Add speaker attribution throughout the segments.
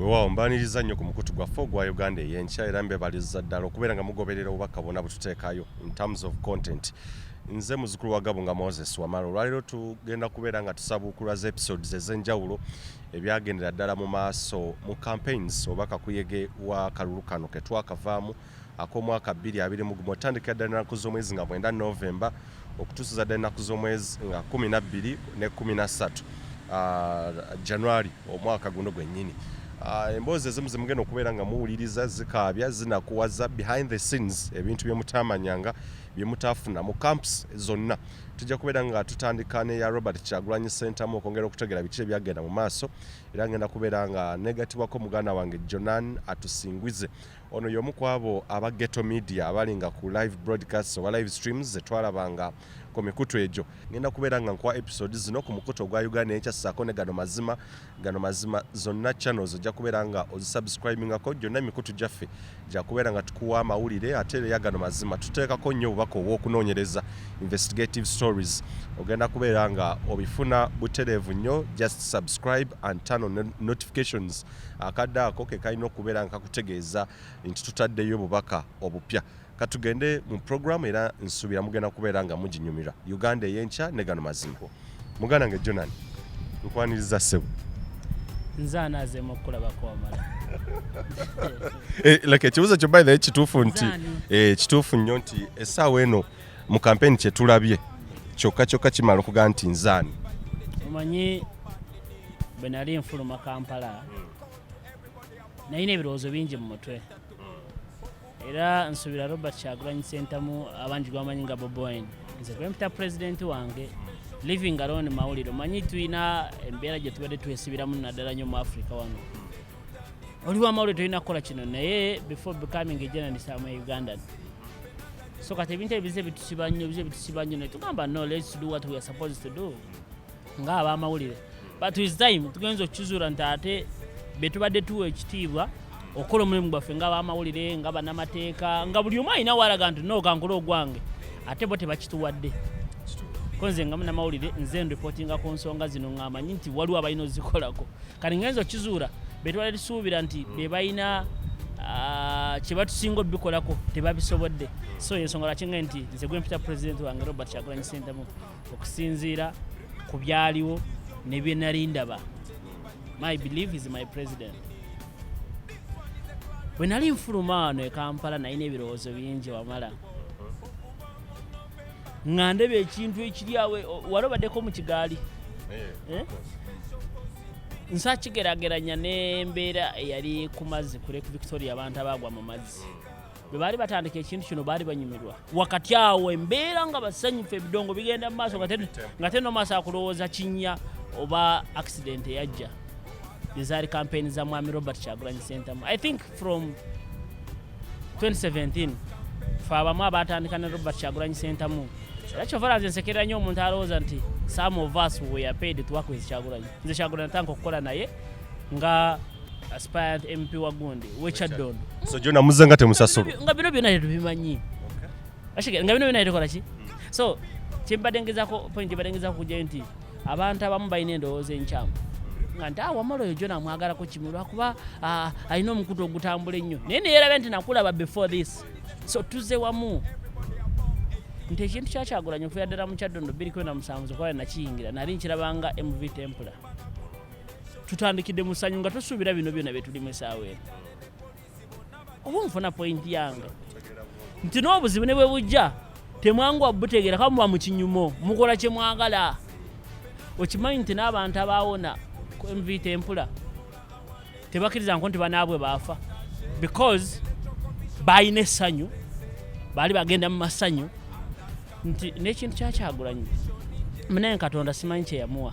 Speaker 1: Weewaawo, mbaniriza nnyo ku mukutu gwaffe ogwa Uganda Ey'enkya, era mbebaliza ddala okubeera nga mugoberera obubaka bwonna bwetuteekayo in terms of content. Nze muzukulu wa Gabunga Moses Wamala. Olwaleero tugenda kubeera nga tusabuukulwa za episodes ez'enjawulo ebyagendera ddala mu maaso mu campaigns oba kakuyege wa kalulu kano ke twakavaamu ak'omwaka 2021, otandikira ddala ennaku z'omwezi nga 9 Novemba okutuusiza ddala ennaku z'omwezi nga 12 ne 13 January omwaka guno gwennyini. Emboozi ezimu zemugenda okubeera nga muwuliriza zikaabya, zinakuwaza, behind the scenes, ebintu bye mutamanyanga, bye mutaafuna mu camps zonna. Tujja kubeera nga tutandika neya Robert Kyagulanyi Ssentamu okwongera okutegera biki ebyagenda mu maaso, era ngenda kubeera nga negatibwako muganda wange Jonan Atusingwize. Ono y'omu ku abo aba Ghetto Media abali nga ku live broadcasts oba live streams zetwalabanga ku mikutu egyo. Ngenda kubeera nga nkuwa episode zino ku mukutu ogwa Uganda Enkya ssaako ne Gano Mazima. Gano Mazima zonna channels ojja kubeera nga ozisubscribingako. Gyonna emikutu gyaffe gyakubeera nga tukuwa amawulire, ate era Gano Mazima tuteekako nnyo obubaka obw'okunoonyereza, investigative stories. Ogenda kubeera nga obifuna butereevu nnyo. Just subscribe and turn on notifications. Akadde ako ke kalina okubeera nga kakutegeeza nti tutaddeyo obubaka obupya. Katugende mu program, era nsuubira mugenda kubeera nga muginyumira. Uganda Ey'enkya ne Gano Mazima. Muganda nge Jonan, nkwaniriza ssebo.
Speaker 2: Nze anaazeemu okukulabako, Wamala.
Speaker 1: Like ekibuuzo kyo, by the way, kituufu nti
Speaker 2: Nzaani?
Speaker 1: Kituufu nnyo nti essaawa eno mu kampeni kyetulabye kyokka kyokka kimala okugamba nti nzaani.
Speaker 2: Omanyi, bwe nali nfuluma Kampala nalina ebirowoozo bingi mu mutwe, era nsuubira Robert Kyagulanyi Sentamu, abangi gwamanyi nga Bobi Wine, nze gwempita pulezidenti wange, living alone mawulire. Omanyi tulina embeera gye tubadde twesibiramu, naddala nnyo mu Africa wano. Oli wamawulire, tolina kukola kino, naye before becoming a journalist, I'm a Ugandan. So kati ebintu ebyo bize bitusiba nnyo, bize bitusiba nnyo, netugamba, "No, let's do what we are supposed to do ng'abamawulire." But with time tugenza okukizuula nti ate be tubadde tuwa ekitiibwa okukola omulimu gwaffe ng'abamawulire, nga bannamateeka, nga buli omu alina walaga nti, "No, kankole ogwange," ate bo tebakituwadde. Ko nze nga munnamawulire, nze nreportinga ku nsonga zino ng'amanyi nti waliwo abalina ozikolako. Kati ngenza okukizuula be tubadde tusuubira nti be balina kye batusinga obikolako tebabisobodde. So ensonga lwaki nge nti nze gwempita pulezidenti wange Robert Kyagulanyi Ssentamu, okusinziira ku byaliwo ne bye nali ndaba, my belief is my president. Bwe nali nfuluma wano e Kampala nalina ebirowoozo bingi, Wamala, nga ndaba ekintu ekiri awe. Wali obaddeko mu kigaali? Eh? Nsakigeraageranya n'embeera eyali ku mazzi ku Lake Victoria. Abantu abaagwa mu mazzi bwe baali batandika ekintu kino baali banyumirwa wakati awo embeera nga basanyufu, ebidongo bigenda mu maaso, nga te nomaaso akulowooza kinnya oba accident eyajja. Ezaali campaign za mwami Robert Kyagulanyi Sentamu, I think from 2017, fe abamu abatandika ne Robert Kyagulanyi Sentamu. Era kyova nze nsekerera nnyo omuntu alowooza nti some of us were paid to work with Kyagulanyi. Nze Kyagulanyi natandika okukola naye nga aspirant MP wa gundi wekyaddondo.
Speaker 1: So jona muzze nga temusasulwa?
Speaker 2: Nga bino byonna tetubimanyi. Nga bino byonna tetukola ki. So kyembadde ngezako, point gyembadde ngezako kujjayo nti abantu abamu balina endowooza enkyamu nga nti, "Ah, Wamala oyo jona amwagalako kimu lwakuba alina omukutu ogutambula ennyo." Naye neyerabe nti nakulaba before this, so tuze wamu nti ekintu kyakyagulanye okuviira ddala mu Kyaddondo 2017 okuba nakiyingira, nali nkirabanga MV Templar. Tutandikidde mu ssanyu nga tusuubira bino byonna bye tulimu essaawa eno. Oba onfuna point yange nti n'obuzibu ne bwe bujja temwanguwa butegeera, kamuba mu kinyumo mukola kye mwagala. Okimanyi nti n'abantu abaawona ku MV Templar tebakkiriza nko nti banaabwe baafa, because balina essanyu, baali bagenda mu masanyu. Nti n'ekintu kyakyagulanyi munaye Katonda simanyi kyeyamuwa,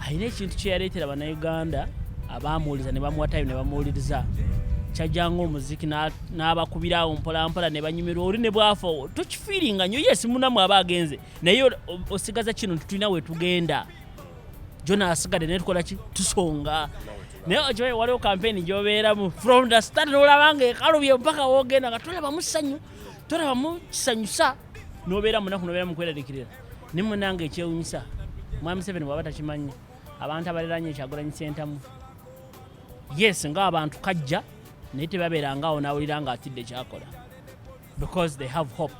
Speaker 2: alina ekintu kyeyaleetera Bannayuganda abamuwuliriza ne bamuwa time ne bamuwuliriza, kyajjanga omuziki n'abakubirawo mpolampola ne banyumirwa. Oli ne bwafa tokifiiringa nnyo. Yes, munamu aba agenze, naye osigaza kino nti tulina we tugenda. Jona asigadde, naye tukola ki? Tusonga. Naye okimanyi waliwo kampeni gyobeeramu from the start nolaba nga ekalubye mpaka wogenda nga tolabamu ssanyu, tolabamu kisanyusa, nobeera munaku, nobeera mukweraliikirira. Ne munange ekyewunyisa, mwami Museveni bwaba takimanyi, abantu abaliranye Kyagulanyi Sentamu. Yes, ng'abantu kajja, naye tebabeerangaawo n'awulira ng'atidde kyakola because they have hope.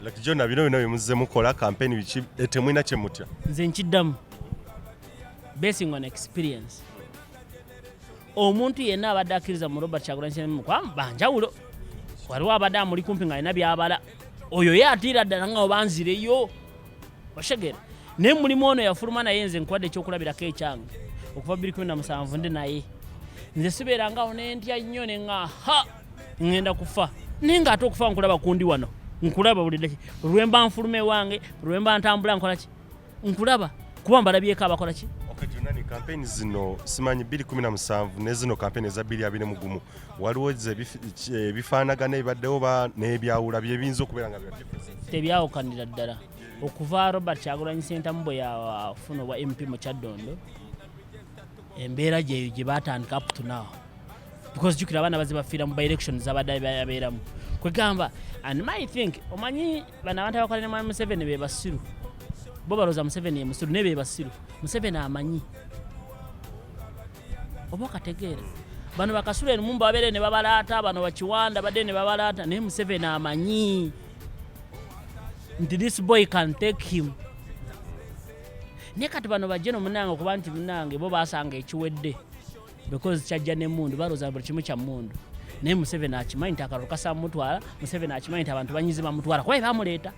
Speaker 1: Like Jona, bino bino bye mukola campaign biki, temulina kye mutya?
Speaker 2: Nze nkiddamu, basing on experience, omuntu yenna abadde akkiriza mu Robert Kyagulanyi Ssentamu, kubanga banjawulo, waliwo abadde amuli kumpi ng'alina byabala, oyo ye atiira ddala nga obanzireyo oshegera. Naye mulimu ono yafuluma, naye nze nkuwadde ekyokulabirako ekyange okuva 2017, ndi naye. Nze sibeerangawo nentya nnyo neŋŋa ha ŋŋenda kufa, naye ng'ate okufa nkulaba kundi wano, nkulaba buli daki lwemba nfuluma ewange, lwemba ntambula, nkola ki, nkulaba kuba mbalabyeko abakola ki.
Speaker 1: Okay, Jonani, campaign zino simanyi 2017 ne zino campaign eza 2021, waliwo ze ebifaanagana ebibaddewo ba n'ebyawula byebiyinza okubeera nga bya differences?
Speaker 2: Tebyawukanira ddala. Okuva Robert Kyagulanyi Ssentamu bwe yafuna obwa MP mu Kyaddondo, embeera gyeyo gye batandika up to now, because jjukira abaana baze bafiira mu by-election zabadde abeeramu. Kwegamba, and my think, omanyi bano abantu abakola ne mwami Museveni be basiru. Bo balowooza Museveni ye musiru, naye be basiru. Museveni amanyi oba okategeera. Bano bakasula enumumba babeere ne babalaata, bano bakiwanda badde ne babalaata, naye Museveni amanyi nti this boy can take him. Naye kati bano bajje no munange, okuba nti munange bo basanga ekiwedde because kyajja nemundu, balowooza buli kimu kya mundu. Naye Museveni akimanyi nti akalulu kasaba mutwala. Museveni akimanyi nti abantu banyize bamutwala kuba bamuleeta,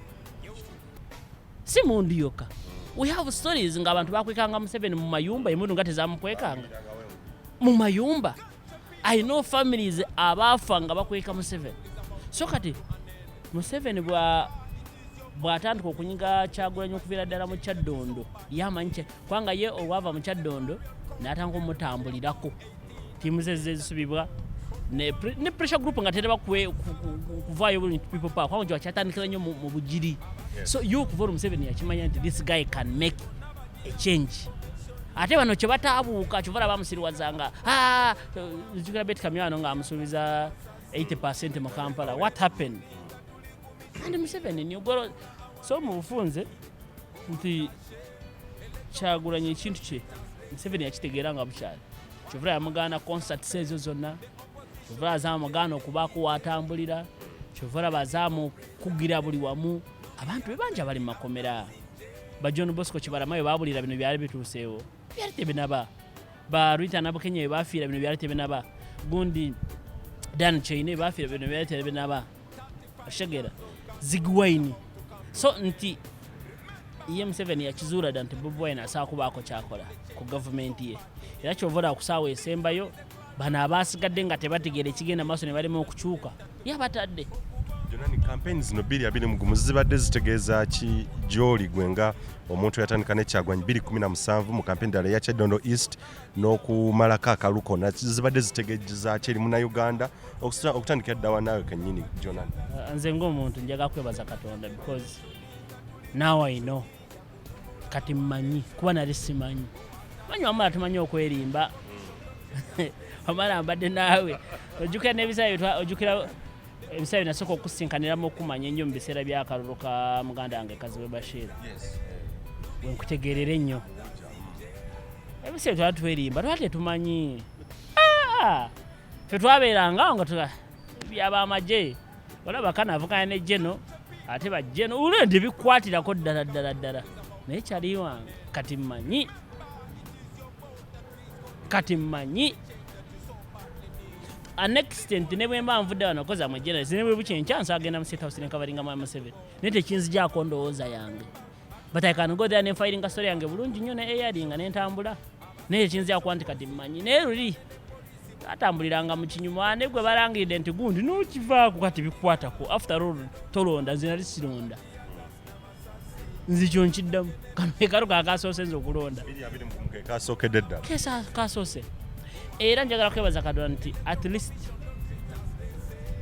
Speaker 2: si mundu yokka. We have stories ng'abantu bakwekanga Museveni mu mayumba, emundu nga tezamukwekanga mu mayumba. I know families abaafa nga bakweka Museveni. So kati Museveni bw'atandika okunyiga Kyagulanyi okuviira ddala mu Kyaddondo, ye amanyi kubanga ye olwava mu Kyaddondo n'atandika omutambulirako tiimu ze zezisubibwa ne pressure group nga tereba kuvaayo bulungi people power, kubanga kyatandikira nnyo mu Bugiri. So ye okuva olwo Museveni yakimanya nti this guy can make a change. Ate bano kye bataabuuka, kyova olaba bamusiriwazanga. Nzijukira Beti Kamyano ng'amusuubiza 80% mu Kampala. What happened? And Museveni nigwero. So mu bufunze nti Kyagulanyi ekintu kye Museveni yakitegeera nga bukyali, kyovula yamugaana concerts ezo zonna, kyovula azamugaana okubaako watambulira, kyova olaba azamukugira buli wamu. Abantu be bangi abali mu makomera, ba John Bosco Kibalamayo babulira bino byali bituuseewo, byali tebinaba. Ba Rita Nabukenya bwe bafiira, bino byali tebinaba. Gundi Dan Chaine bafiira, bino byali tebinaba. Oshegera Ziggy Wine. So nti ye Museveni yakizuula dda nti Bobi Wine asobola kubaako kyakola ku gavumenti ye. Era kyova olaba ku saawa esembayo bano abasigadde nga tebategeera ekigenda maaso ne balema okukyuka, yabatadde.
Speaker 1: Jonani, campaign zino 2021 zibadde zitegeeza ki gy'oli gwe nga omuntu yatandika ne Kyagulanyi 2017 mu campaign ddala eya Kyaddondo East n'okumalako akalulu konna? Zibadde zitegeeza ki eri Munnayuganda okutandikira ddala naawe kennyini, Jonani?
Speaker 2: Nze ng'omuntu njagala kwebaza Katonda because now I know. Kati mmanyi, kuba nali simanyi. Manyi wamala tumanyi okwerimba, wamala mbadde naawe ojjukira n'ebiseera ojjukira ebiseera byenasooka okusinkaniramu okumanya ennyo mu biseera by'akalulu ka muganda wange Kazibwe Bashir, wenkutegeerera ennyo. Ebiseera twali twerimba, twali tetumanyi. Ah! Ffe twabeeranga nga byaba amagye, olaba kanavuganya ne geno, ate bajeno ule ndibikwatirako ddala ddala ddala. Naye kyali wange kati mmanyi, kati mmanyi an extent ne bwe mba nvudde wano koza mu general, ne bwe bukya enkya nsobola genda mu State House nenkavaringa mwami Museveni, naye tekinzigyako ndowooza yange. But I can go there ne filinga story yange bulungi nnyo ne airinga ne ntambula, naye tekinzigyako nti kati mmanyi. Naye luli atambuliranga mu kinyuma ne gwe balangiridde nti gundi nokivaako, kati bikwatako. After all tolonda, nze nali sironda. Nzikyo nkiddamu, kano ke kalo kakasoose nze okulonda.
Speaker 1: 2021 ke kasookedde ddala.
Speaker 2: Kesa kasoose. Era njagala kwebaza Katonda nti at least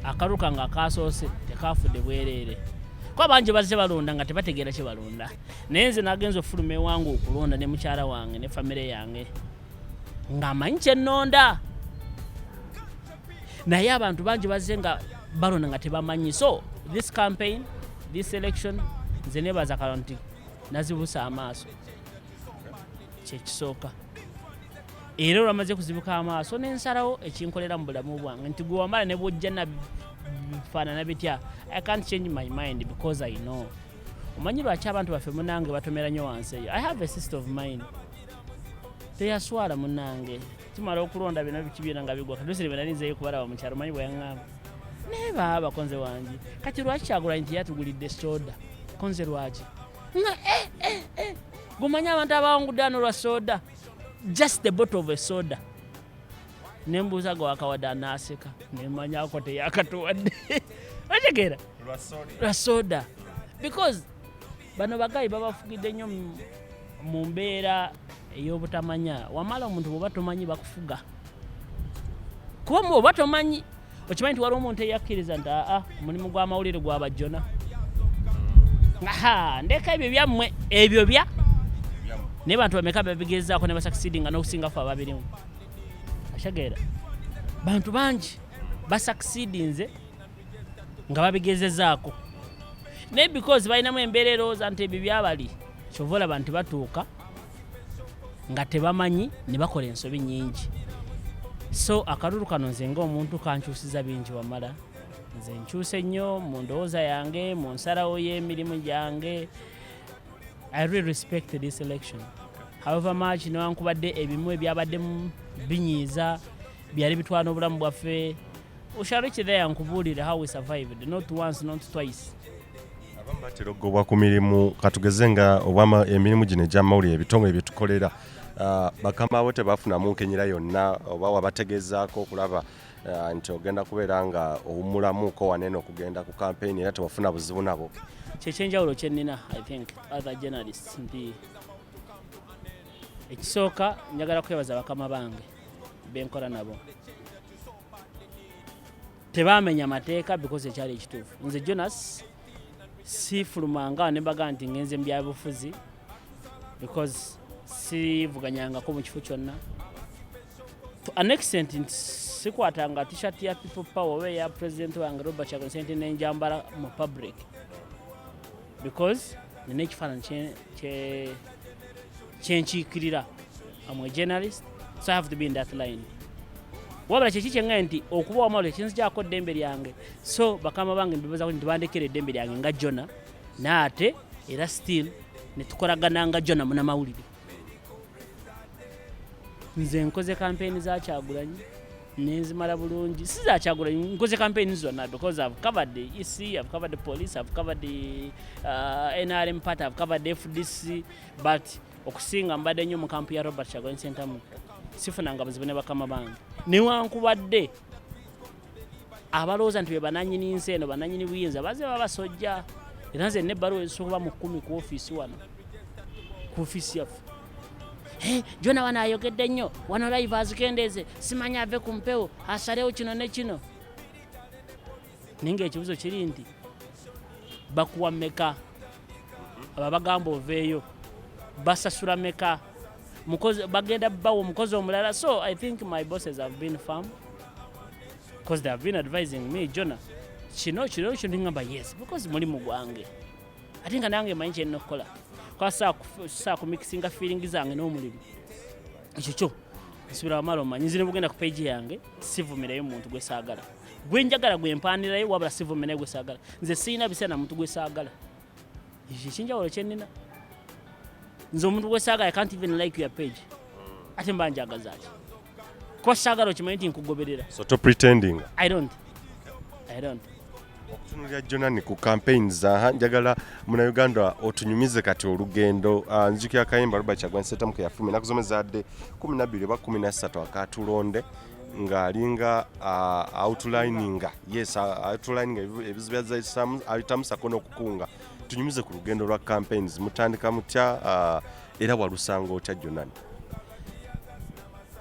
Speaker 2: akalulu kange akasoose tekafudde bwereere, kuba bangi bazze balonda nga tebategeera kye balonda. Naye nze nagenza ofuluma ewange okulonda ne mukyala wange ne famire yange ng'amanyi kyennonda. Naye abantu bangi bazze nga balonda nga tebamanyi. So this campaign, this election, nze nebaza Katonda nti nazibusa amaaso, kyekisooka. Era olwamaze kuzibuka amaaso, nensalawo ekinkolera mu bulamu bwange nti gwe Wamala ne bwojja nabifaanana bitya, I can't change my mind because I know. Omanyi lwaki abantu baffe, munange, batomera nnyo wansi eyo? I have a sister of mine, teyaswala, munange. Tumala okulonda bino biki byona nga bigwa kadusire, bwe nali nzeeyo kubalaba mu kyalo, manyi bwe yaŋŋamba, naye baaba konze wangi, kati lwaki Kyagulanyi teyatugulidde soda? Konze lwaki nga eh. Gumanyi abantu abawangudde ano lwa soda, just the bottle of a soda. Nembuuza gwe wakawadde, anaaseka, nemanyako teyakatuwadde. Otegeera, lwa soda, because bano ba guy babafugidde nnyo mu mbeera ey'obutamanya. Wamala omuntu bw'oba tomanyi bakufuga, kuba oba tomanyi, okimanyi nti waliwo omuntu eyakkiriza nti aa, omulimu gw'amawulire gwabajjona, aha, ndeka ebyo byammwe, ebyo bya naye bantu bameka babigezaako ne basucceedinga n'okusinga ffe ababirimu? Ashageera, bantu bangi basucceedinze nga babigezezaako, naye because balinamu embeera erowooza nti ebyo byabali, kyova olaba nti batuuka nga tebamanyi ne bakola ensobi nyingi. So akalulu kano nze ngaomuntu kankyusiza bingi. Wamala nze nkyuse nnyo mu ndowooza yange, mu nsalawo y'emirimu gyange. I really respect this election, however much newankubadde ebimu ebyabaddemu binyiiza, byali bitwala n'obulamu bwaffe. We shall reach there, nkubuulire how we survived, not once, not twice.
Speaker 1: Abamu batera okugobwa ku mirimu. Katugeze nga obwama emirimu gino egy'amawulire, ebitongole bye tukolera, bakama bo tebafunamu nkenyera yonna oba wabategezaako okulaba nti ogenda kubeera nga owummulamuko wanene okugenda ku campaign, era tewafuna buzibu nabo?
Speaker 2: Kyekyenjawulo kyenina, I think, other journalists, nti ekisooka njagala kwebaza bakama bange benkola nabo, tebamenya mateeka because ekyali ekituufu, nze Jonas siifulumanga ne mbaga nti ngenze mu byabufuzi, because sivuganyangako mu kifo kyonna. To an extent nti sikwatanga T-shirt ya People Power oba eya president wange Robert Kyagulanyi Ssentamu nenjambala mu public, because nina ekifaananyi kyenkiikirira. Am a journalist, so I have to be in that line. Wabula kyeki kyeŋŋaye nti okuba wamawulire kinzigyako eddembe lyange. So bakama bange mbibazaako nti bandekera eddembe lyange nga Jona, naate era still netukolagana nga Jona munamawulire. Nze nkoze kampeyini za Kyagulanyi nenzimala bulungi, si za Kyagulanyi, nkoze kampeyini zonna because I've covered the EC, I've covered the police, I've covered the NRM party, I've covered the FDC, but okusinga mbadde nnyo mu kampu ya Robert Kyagulanyi Ssentamu. Sifunanga buzibu ne bakama bange, newankubadde abalowooza nti be bananyini nsi eno, bananyini buyinza, baze babasojja. Era nze nebbaluwa ezisobola mu 10 ku ofiisi wano, ku ofiisi yaffe. Hey, Jona wano ayogedde nnyo wano, live azikendeeze, simanyi ave ku mpewo, asalewo kino ne kino. Naye ngaekibuzo kiri nti bakuwa mmeka? Abo abagamba oveeyo basasula meka? Bagenda bawa omukozi omulala. So I think my bosses have been firm because they have been advising me, "Jona, kino kino kino." Ngamba yes, because mulimu gwange, ate nga nange manyi kyerina okukola, kwa saa kumixinga feeling zange n'omulimu. Ekyo kyo nsubira wamala omanyi, nze nebugenda ku page yange sivumirayo muntu gwe saagala. Gwe njagala gwe mpanirayo, wabula sivumirayo gwe saagala. Nze sirina biseera na muntu gwe saagala. Ekyo ekinjawulo kyenina. Nze omuntu gwe saagala, I can't even like your page. Ate mba njagaza ki? Kuba saagala okimanyi nti nkugoberera.
Speaker 1: So to pretending?
Speaker 2: I don't.
Speaker 1: Okutunulira Jonani ku campaigns, aha, njagala munauganda otunyumize kati olugendo. Nzijukira akayimba Robert Kyagulanyi Ssentamu ke yafulumya ennaku z'omwezi 12 oba 13 akatulonde, ng'alinga outlininga, yes, outlininga ebizibu byazayitamu sako n'okukunga. Tunyumize ku lugendo lwa campaigns, mutandika mutya, era walusanga otya, Jonani?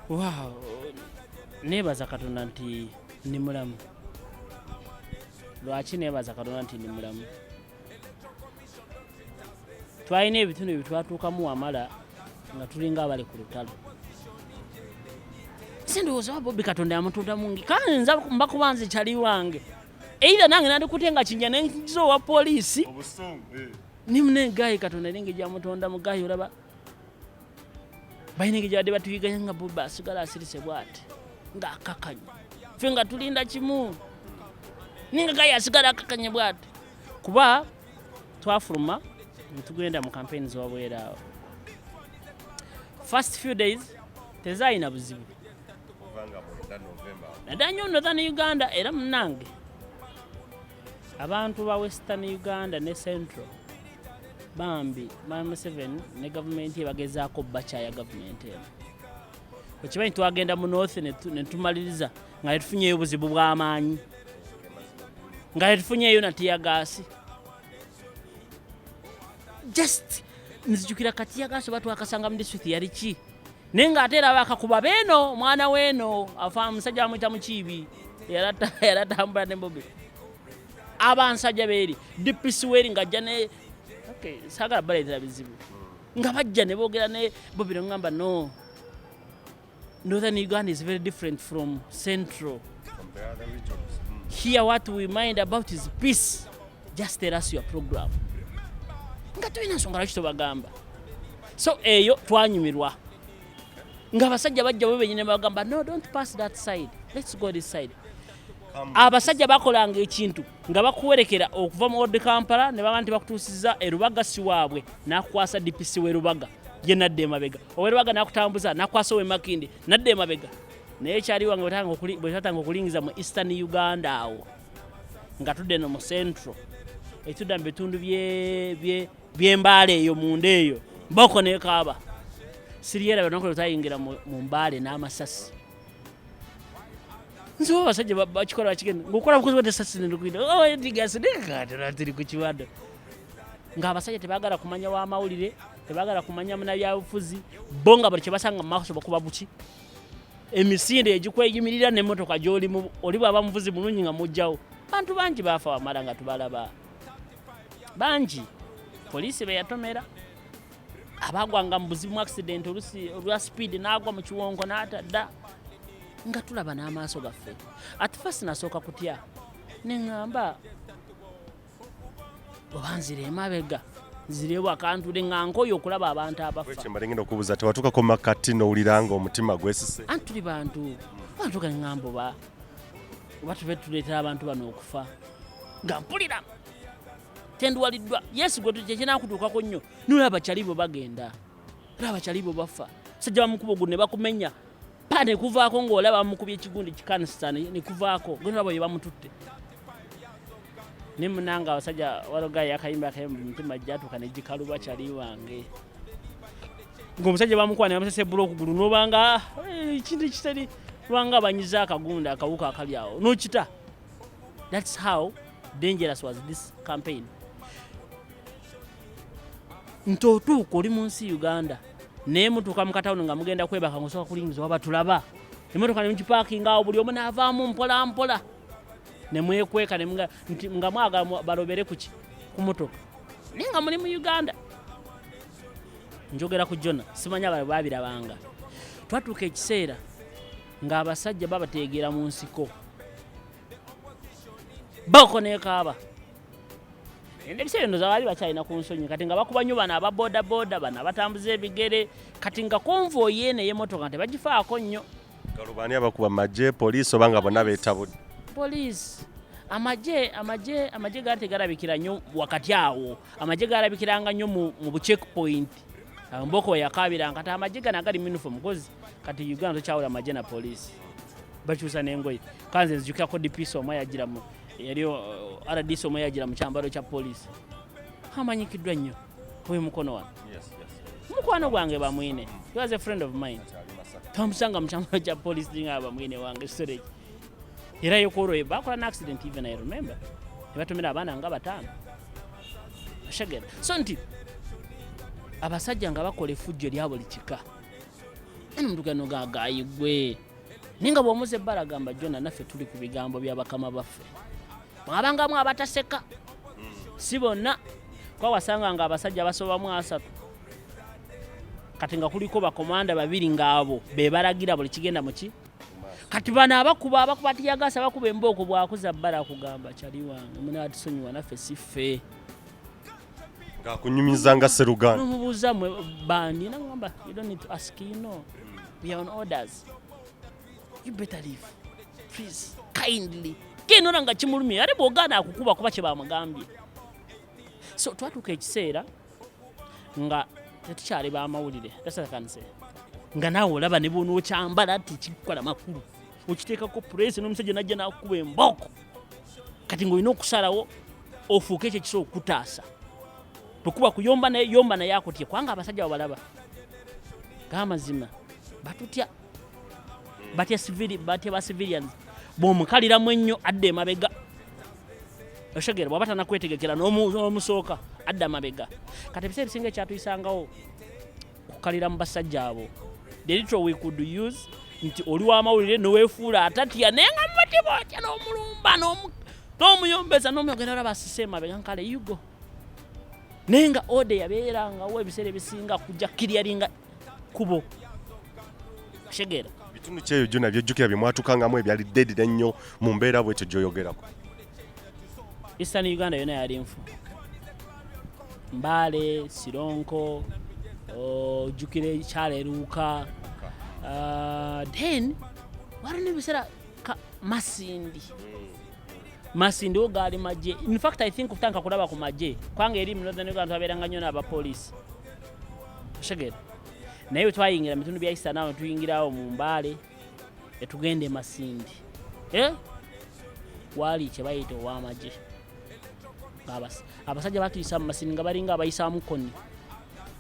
Speaker 2: Wow, neebaza Katonda nti ndi mulamu. Lwaki neebaza Katonda nti ndi mulamu? Twalina ebitundu bye twatuukamu, wamala, nga tulinga abali ku lutalo. Si ndowooza wa Bobi Katonda yamutunda mungi kandi nza mbakuba nze kyali wange, either nange nandikute nga kinja nenjiza owa poliisi nimune. Guy, Katonda eringa gyamutonda mu guy, olaba Balina engeri gyebadde batuyiganya nga Bobi asigala asirise bwati ng'akakanye, ffe nga tulinda kimu, ninga gaye asigala akakanye bwati, kuba twafuluma netugenda mu campaign z'wabweru awo. First few days tezalina buzibu.
Speaker 1: Kubanga 9 November.
Speaker 2: Naddala nnyo Northern Uganda. Era munange, abantu ba Western Uganda ne Central, bambi, Mwami Museveni ne gavumenti ebagezaako bakyaya gavumenti eno. Okimanyi, twagenda mu north ne tumaliriza nga tetufunyeyo buzibu bw'amaanyi, nga tetufunyeyo na teargas. Just nzijukira ka teargas oba twakasanga mu district yali ki, naye ng'ate era bakakuba beeno omwana weeno afa musajja bamuyita Mukiibi, yalatambula ne Bobi, abansajja beeri DPC weeri ng'ajja ne, okay, saagala baleetera bizibu, nga bajja ne boogera ne Bobi, neŋŋamba, "No, Northern Uganda is very different from Central."
Speaker 1: From the other regions.
Speaker 2: "Here what we mind about is peace. Just tell us your program." Nga tulina nsonga lwaki tobagamba. So eyo twanyumirwa ng'abasajja bajja bo benyini bagamba, "No, don't pass that side, let's go this side." Abasajja bakolanga ekintu nga bakuwerekera okuva mu Old Kampala ne baba nti bakutuusiza erubaga, si waabwe, nakukwasa DPC w'erubaga, ye nadda emabega, owerubaga nakutambuza nakukwasa owemakindi, nadda emabega. Naye kyali wange bwe twatanga okulingiza mu Eastern Uganda awo nga tudde no mu Central, etudda mu bitundu by'embaale eyo munda eyo, mboko nekaaba siriera lunaku lwe twayingira mu mbaale n'amasasi. Nze oba abasajja bakikola bakigenda ngaokola bukozi bwadde esasi nedigasidekatera tiri ku kiwado, ng'abasajja tebaagala kumanya w'amawulire, tebaagala kumanya munabyabufuzi, bo nga buli kyebasanga mu maaso bakuba buki, emisinde egikweyimirira n'emmotoka gy'olimu. Oli bw'aba muvuzi mulungi nga mugjawo. Bantu bangi baafa wamala nga tubalaba, bangi poliisi be yatomera, abagwanga mu buzibu mu accident, olusi olwa speed n'agwa mu kiwonko n'atadda, nga tulaba n'amaaso gaffe. At first nasooka kutya, neŋŋamba oba nzire emabega, nzire wakantule, nga nkoye okulaba abantu abafa.
Speaker 1: Bwekye ngenda okubuuza, tewatuukako makati n'owulira nga omutima gwesise?
Speaker 2: Anti tuli bantu, bantu gaŋŋamba oba tube tuleetera abantu bano okufa, nga mpulira tendwaliddwa. Yesu gwe kyekinakutuukako nnyo, nolaba bakyali bwe bagenda, olaba bakyali bwe bafa, sajja bamukuba ogulu ne bakumenya pa nekuvaako ng'olaba bamukubye ekigundi kikanisita nekuvaako, gwe nolaba bwe bamututte. Ne munanga abasajja walogayo akayimba akayimba, emitima gyatuuka negikaluba. Kyali wange ng'omusajja bamukuba ne bamusesebula okugulu, nobanga ekintu kitali lwanga banyiza akagunda akawuka akali awo nokita. That's how dangerous was this campaign, nti otuuka oli mu nsi Uganda, naye mutuuka mu katawuni nga mugenda kwebaka, ngaosooka kulingiza oba batulaba. Emotoka nemukipaakinga awo, buli omu naavaamu mpola mpola nemwekweka, nti nga mwagala balobere kuki ku motoka, naye nga muli mu Uganda. Njogera ku jona, simanya bale babirabanga. Twatuuka ekiseera ng'abasajja babateegera mu nsiko bako nekaaba. Ebiseera eno baali bakyalina ku nsonyi, kati nga bakuba nnyo bano aba boda boda, bano abatambuza ebigere, kati nga convoy eno ey'emmotoka tebagifaako nnyo.
Speaker 1: Galubaani abakuba, magye, poliisi, oba nga bonna beetabudde?
Speaker 2: Poliisi, amagye gaali tegalabikira nnyo wakati awo. Amagye galabikiranga nnyo mu bu checkpoint. Awo mboko we yakabiranga. Kati amagye gano agali mu uniform kozi kati Uganda tokyawula amagye na poliisi, bakyusa n'engoye. Kanze nzijukirako DPC omwe yagira mu yali RDC omwe yagira mu kyambalo kya poliisi, amanyikiddwa nnyo oyo mukono wano, mukwano gwange Bamwine. He was a friend of mine. Twamusanga mu kyambalo kya poliisi nga Bamwine wange storage, era yokwolwo bakola na accident. Even I remember nebatomera abaana nga bataano ashagera. So nti abasajja nga bakola effujjo erya buli kika, eno omuntu gano gagayigwe, naye nga bw'omuza ebbala agamba, "Jona, naffe tuli ku bigambo bya bakama baffe." Mwabangamu abataseka, si bonna, kuba wasanga nga abasajja basobamu 30, kati nga kuliko bakomanda babiri ng'abo be balagira buli kigenda muki. Kati bano abakuba tear gas, abakuba embooko, bwakuza bbala akugamba, "Kyali wange, munatusonyiwa, naffe si ffe."
Speaker 1: Ng'akunyumiza nga Sseruganda.
Speaker 2: Nomubuuza, "Mwe bani?" Nagamba, "You don't need to ask, you know we are on orders. You better leave, please, kindly." Kenora nga kimulumye, ate bw'ogaana akukuba, kuba kye bamugambye. So twatuuka ekiseera nga tetukyali bamawulire. That's what I can say. Nga naawe olaba ne bwonookyambala tekikukola makulu, okiteekako press, n'omusajja najja n'akukuba embooko. Kati ng'olina okusalawo ofuuke ekyo ekisobola okukutaasa. Bwekuba kuyomba naye, yomba naye akutye, kubanga abasajja babalaba gamazima batutya, batya civili, batya ba civilians. Bw'omukaliramu ennyo adda emabega, oshegera bw'aba tanakwetegekera n'omusooka adda mabega. Kati ebiseera ebisinga ekyatuyisangawo kukalira mu basajja abo, the little we could use, nti oli w'amawulire neweefuula atatya, naye nga mumutima otya, n'omulumba, n'omuyombeza, n'omuyogera, olaba asise emabega, nkale yugo. Naye nga order yabeerangawo ebiseera ebisinga kujja clearinga kubo, oshegera.
Speaker 1: Bitundu kyeyo gyo nabyojjukira bye mwatukangamu ebyali deadly ennyo mu mbeera bwetyo gy'oyogerako?
Speaker 2: Eastern Uganda yonna yali nfu. Mbale, Sironko, ojjukira ekyalo eruuka. Then waliwo n'ebiseera Masindi. Masindi wo gaali magye. In fact, I think okutandika kulaba ku magye, kubanga eri mu Northern Uganda twabeeranga nnyo n'abapoliisi, oshegera. Naye bwe twayingira mu bitundu bya Eastern awo, tuyingirawo mu Mbaale, etugenda e Masindi, eh? Waali kye bayita ow'amagye. Abasajja batuyisa mu Masindi nga balinga abayisaamu koni,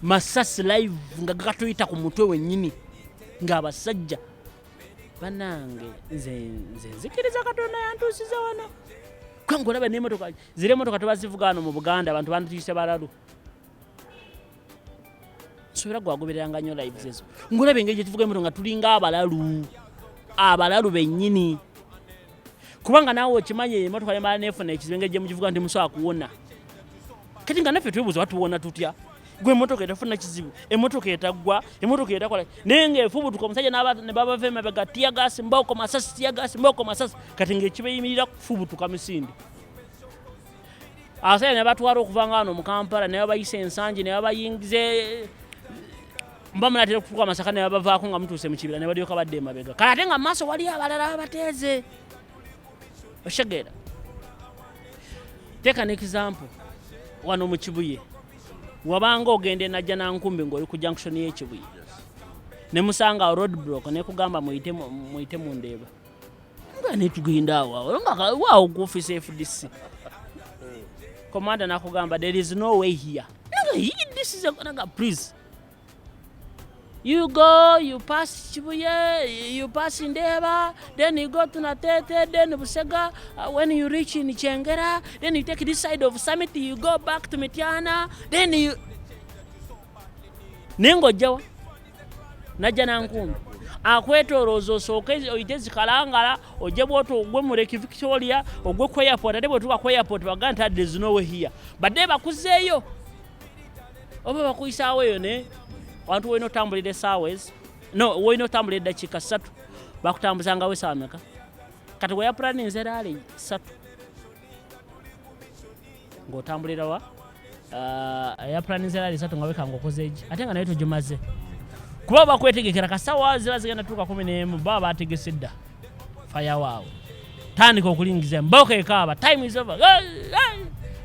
Speaker 2: masasi live nga gatuyita ku mutwe wennyini, ng'abasajja bannange. Nze nzikiriza Katonda yantuusiza wano, kubanga olaba n'emotoka ziri, emotoka tebazivuga wano mu Buganda, abantu bandutuyise balalu. Nsobola gwagobereranga nnyo lives ezo, ngolaba engeri gyetuvuga emotoka nga tulinga abalalu, abalalu bennyini, kubanga naawe okimanyi emotoka nemala nefuna ekizibu, engeri gyemugivuga nti musobola kuwona. Kati nga naffe twebuuza, batuwona tutya? Gwe emotoka etafuna kizibu, emotoka etaggwa, emotoka etakola, naye ngaefubutuka, omusajja ne babava emabega, teargas, mboko, masasi, teargas, mboko, masasi. Kati ngaekibeyimirira kufubutuka misinde. Abasajja ne batwala okuva nga wano mu Kampala ne babayisa Ensangi, ne babayingiza mba munatera okutuuka Masaka, ne babavaako nga mutuuse mu kibira, ne balyoka badda emabega. Kale ate nga mu maaso waliyo abalala babateeze, oshegeera. Teeka ne example wano mu Kibuye, wabanga ogenda enajja nankumbi ng'oli ku junction y'Ekibuye, ne musanga awo road block, nekugamba muyite mu Ndeeba, nga netugenda awo awo nga waawo ku office FDC commander nakugamba, "There is no way here." Nga, "This is a, nga, please, you go, you pass Kibuye, you pass Ndeeba, then you go to Natete, then Busega. When you reach in Kyengera, then you take this side of Summit, you go back to Mityana, then you." Naye ng'ojjawa najja nankumbi akwetolooza, osooke oyite Zikalangala, ojje bwoti ogwe mu Lake Victoria, ogwe ku airport. Ate bwetuuka ku airport bagaa nti, "There is no way here." Badde bakuzeeyo oba bakuyisaawo eyo, ne wantu wolina otambulira esaawa ezo, no wolina otambulira eddakiika 3, bakutambuzangawo esaawa meka? Kati weyapulaninze rally 3 ng'otambulira wa eyapulaninze rally 3 nga wekanga okoze egi, ate nga naye togimaze, kuba bakwetegekera kasawa ziba zigenda tuuka 11, baba bategese dda fayawaawo. Tandika okulingiza emboka ekaaba, time is over. Hey, hey.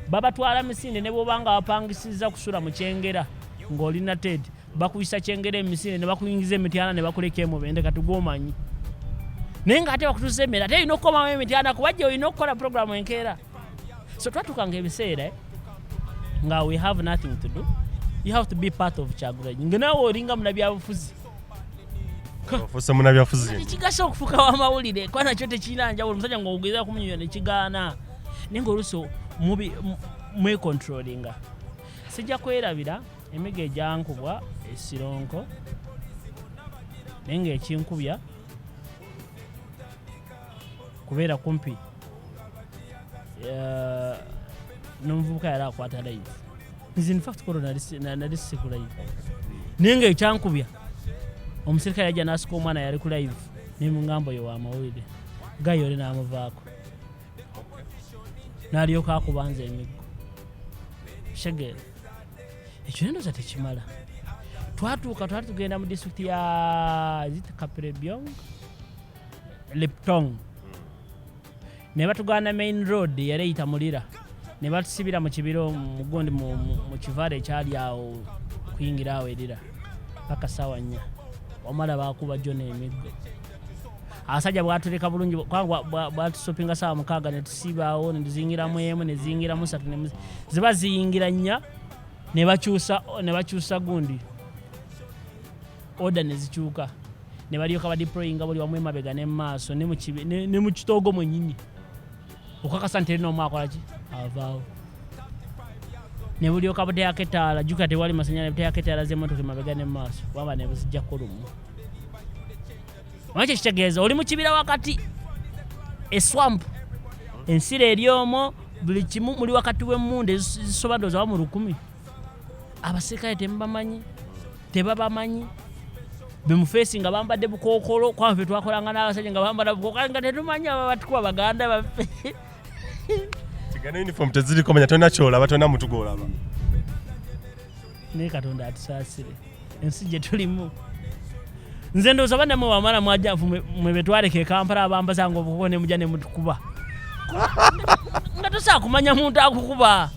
Speaker 2: Babatwala misinde, ne bwobanga wapangisiza kusula mu Kyengera ng'olina ted, bakuyisa Kyengera emisinde, ne bakuyingiza Emityana, ne bakuleka Emubende. Kati gwomanyi, naye ng'ate bakutuusa emmere, ate olina okukomamu Emityana kuba gye olina okukola programu enkeera. So twatukanga ebiseera nga we have nothing to do, you have to be part of Kyagulanyi, nga naawe olinga munabyabufuzi.
Speaker 1: Ofuuse munabyafuzi.
Speaker 2: Tekigasa okufuuka wamawulire, kuba nakyo tekirina njawulo. Omusajja ngaogeza kumunyonyola nekigaana, naye ngaoluusi mwecontrolinga. Sijja kwerabira emigo egyankubwa Esironko, naye ngaekinkubya kubeera kumpi n'omuvubuka yali akwata live. Nze in fact kolo nali si ku live, naye ngaekyankubya omusirikale yajja n'asika omwana yali ku live, nemugamba, "Oyo wamawulire gayo." Oli n'amuvaako n'alyoka akubanza emiggo, shegeera. Ekyo nendoza tekimala. Twatuuka, twali tugenda mu disitulikiti ya, is it Kapelebyong, Liptong, ne batugaana main road yali eyita mulira, ne batusibira mu kibiro mugundi mu kivaalo ekyali awo kuyingira awo erira paka sawa 4. Wamala bakuba jo n'emiggo. Abasajja bwatuleka bulungi kubanga bwatusopinga sawa 6 ne tusibaawo, ne tuzingiramu emu, ne ziyingiramu satu, ziba ziyingira nnya, ne bakyusa gundi order ne zikyuka, ne balyoka badeployinga buli wamu emabega ne maaso ne mu kitoogo mwennyini okakasa nti erina omu akola ki avaawo, ne bulyoka buteekako ettaala. Jjukira tewali masanyalaze. Buteekako ettaala z'emmotoka emabega ne maaso kubanga ne buzijjako lumu. Omanyi kyekitegeeza? Oli mu kibira wakati, eswamp, ensiro eri omwo, buli kimu muli wakati w'emmundu ezisoba ndowooza wa mu 1000. Abasirikale temubamanyi, tebabamanyi, bemufeesi nga bambadde bukookolo, kubanga ffe twakolanga n'abasajja nga bambala bukookolo nga tetumanyi aba batukuba baganda baffe.
Speaker 1: Kigana uniform teziriko, manya tolina kyolaba, tolina mutu gwolaba.
Speaker 2: Naye Katonda atusaasire ensi gye tulimu. Nze ndowooza bannammwe wamala mwajja mwe betwaleka e Kampala, abambazanga obukooko ne mujja ne mutukuba nga tosobola kumanya muntu akukuba,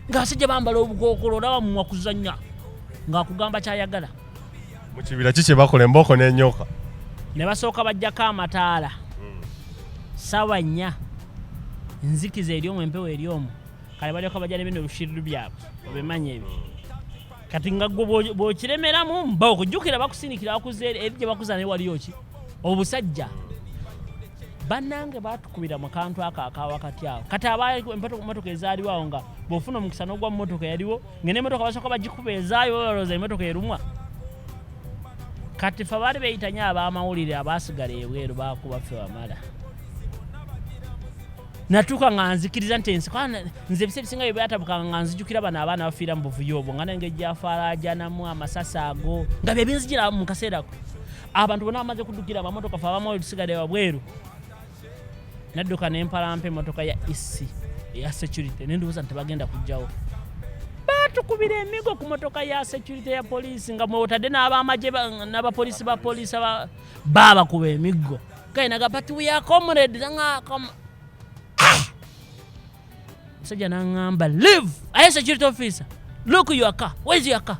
Speaker 2: ng'abasajja bambala obukookolo, olaba mumwa kuzannya ng'akugamba kyayagala.
Speaker 1: Mu kibira ki kye bakola embooko n'enyoka?
Speaker 2: Ne basooka bajjako amataala sawa 4, nzikiza eri omwo, empewo eri omwo. Kale balyoka bajja ne bino ebishiriru byabwe, obimanyi ebyo. Kati nga gwe bw'okiremeramu mba okujjukira bakusindikira, bakuza eri gye bakuza, naye waliyo ki obusajja bannange batukubira mu kantu ako akawakati awo. Kati abaali emotoka ezaaliwo awo, nga bw'ofuna omukisa n'ogwa mu motoka yaliwo, nga n'emotoka basooka bagikuba ezaayo, balowooza emotoka erumwa. Kati fe baali beeyitanye ab'amawulire abaasigala ebweru bakuba ffe. Wamala natuuka nga nzikiriza nti ensi kubanga nze ebisa ebisinga bye byatabukanga nga nzijukira bano abaana bafiira mu buvuyo obwo, nga nengeri gyafaalajanamu amasasi ago nga bye binzijira mu kaseera ko. Abantu bonna bamaze kuddukira amamotoka, fe abamu tusigadde wabweru. Nadduka nempalampa emotoka ya ec eya security, nendowooza nti tebagenda kujjawo. Batukubira emigo ku motoka ya security ya poliisi, nga mwewotadde n'abamagye n'abapoliisi ba poliisi babakuba emiggo. Kainaga, "But we are comrades." Nga musajja naŋŋamba, "Leave." Aye security officer, "Look your car, where's your car?"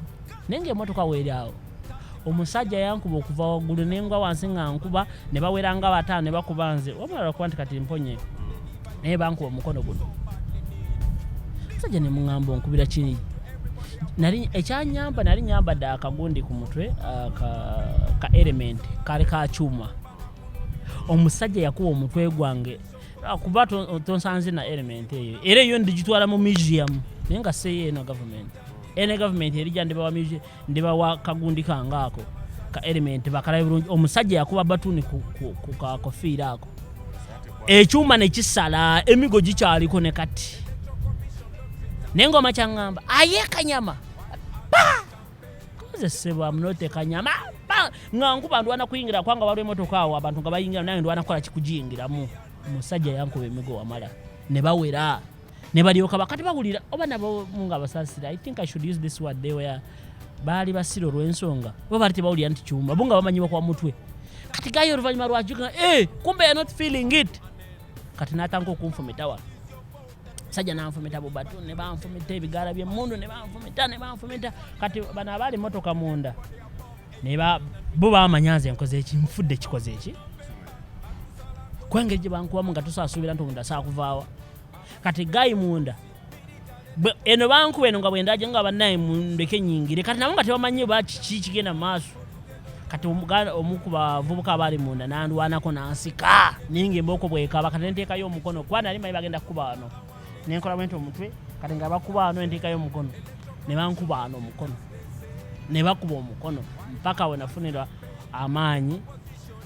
Speaker 2: Naye nga emotoka weeri awo. Omusajja yankuba okuva waggulu nengwa wansi nga nkuba, ne bawera nga bataano ne bakuba nze wamala lwakuba nti kati mponye, naye bankuba omukono guno. Musajja ne muŋŋamba, "Onkubira kini?" Nali ekyanyamba nali nyambadde akagundi ku mutwe, ka element kali ka kyuma. Omusajja yakuba omutwe gwange kuba tonsanze na element eyo, era eyo ndigitwala mu museum, naye nga seyo eno government, ene government erijja ndibawa museum, ndibawa kagundi kange ako ka element bakalabe bulungi. Omusajja yakuba batuni ku kakofiira ako, ekyuma ne kisala, emigo gikyaliko ne kati. Naye ngoma kyaŋŋamba, "Aye kanyama pa!" Koze ssebo, amunote kanyama pa! Nga nkuba ndwana kuyingira kubanga waliwo emotoka awo, abantu nga bayingira, nange ndwana kukola kikugiyingiramu. Omusajja yankuba emigo wamala ne bawera ne balyoka bakati bawulira oba nabo nga basaasira. I think I should use this word, they were, baali basira olw'ensonga oba baali tebawulira nti kyuma, bo nga bamanyi bakuba mutwe. Kati gayo oluvannyuma lwajuka, eh, kumbe you're not feeling it. Kati n'atandika okunfumita wano. Sajja nanfumita bubatu, ne banfumita ebigaala by'emmundu, ne banfumita, ne banfumita. Kati bano abaali motoka munda ne bo bamanya nze nkoze eki, nfudde, kikoze eki, kuba engeri gye bankubamu nga tosaasuubira nti omunda saakuvaawa. Kati gayi munda eno bankuba eno nga bwendaje nga bannaye mundeke nyingire. Kati nabo nga tebamanyi oba kiki kigenda mu maaso. Kati omu ku bavubuka abaali munda nandwanako nansika, naye nga embooko bwekaba. Kati nenteekayo omukono kuba nali manyi bagenda kukuba wano, nenkola bwenti omutwe. Kati nga bakuba wano, nenteekayo omukono, ne bankuba wano omukono, ne bakuba omukono mpaka we nafunira amaanyi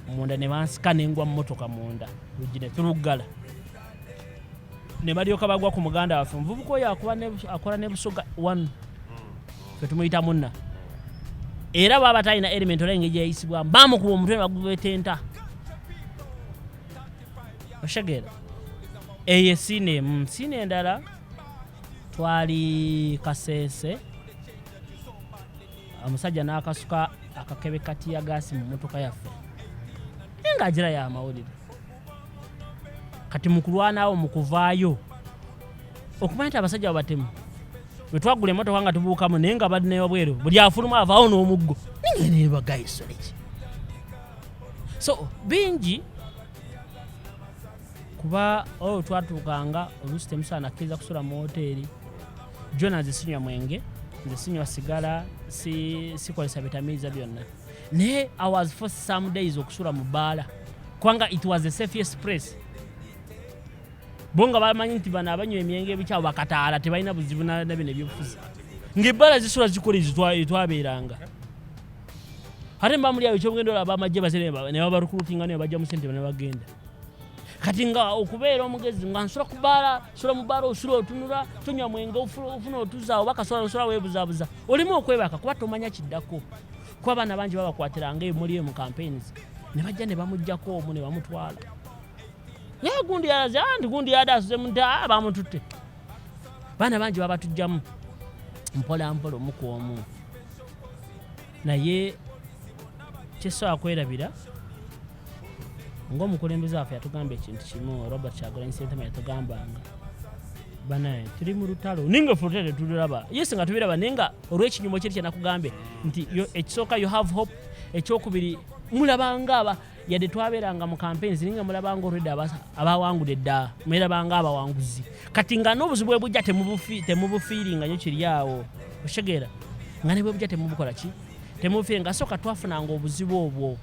Speaker 2: munda, ne bansika nengwa mu motoka munda, luggi ne tuluggala, ne balyoka bagwa ku muganda waffe omuvubuka oyo akola ne Busoga one, fe tumuyita munna. Era baba talina element ola engeri gyeyayisibwamu, bamukuba omutwe ne bagubetenta. Oshegeera eyo esiina emu. Siina endala twali Kasese. Omusajja n'akasuka akakebe ka teargas mu mmotoka yaffe, naye ng'agira y'amawulire. Kati mu kulwanaawo, mu kuvaayo okumanya nti abasajja babatemu, bwe twagula emmotoka nga tubuukamu, naye nga bali newabweru, buli afuluma avaawo n'omuggo ningenebagayisoleki. So bingi, kuba olwo twatuukanga oluusi temusaana akkiriza kusula mu woteeri. Jona, nze sinywa mwenge, nze sinywa sigala, sikozesa bitamiiza byonna, naye I was forced some days okusula mu bbaala kubanga it was the safest place. Bo nga bamanyi nti bano abanywa emyenge ebikyawo bakataala, tebalina buzibu na bino ebyobufuzi, ng'ebbaala zisula zikola ezo etwabeeranga. Ate mba muli awo ekyobugendo, olaba amagye baze ne babarecruitinga ne bajja mu sente ne bagenda. Kati nga okubeera omugezi nga nsula ku bbaala, sula mu bbaala, osula otunula, tonywa mwenge, ofuna otuza oba kasola, osula weebuzaabuza, olimu okwebaka kuba tomanya kiddako, kuba abaana bangi babakwatiranga emuli eyo mu campaigns ne bajja ne bamugjako omu ne bamutwala. Naye gundi yalaze, "Ah, nti gundi yadde asuze mu," nti, "Ah, bamututte." Baana bangi babatugjamu mpola mpola, omu ku omu. Naye kyesobola kwerabira, ng'omukulembeze waffe yatugamba ekintu kimu, Robert Kyagulanyi Ssentamu, yatugambanga, "Banaye, tuli mu lutalo." Ninga ffe olutalo tetululaba, yes, nga tubiraba, naye nga olw'ekinyumo kiri kyenakugambye nti ekisooka, you have hope. Ekyokubiri, mulabanga aba yadde twabeeranga mu campaigns, naye nga mulabanga olwedde abawangudde dda, mwerabanga abawanguzi. Kati nga n'obuzibu bwe bujja temubufeelinga nnyo kiri awo, okitegeera, nga ne bwe bujja temubukola ki, temubufiiringa. Sooka twafunanga obuzibu obwo.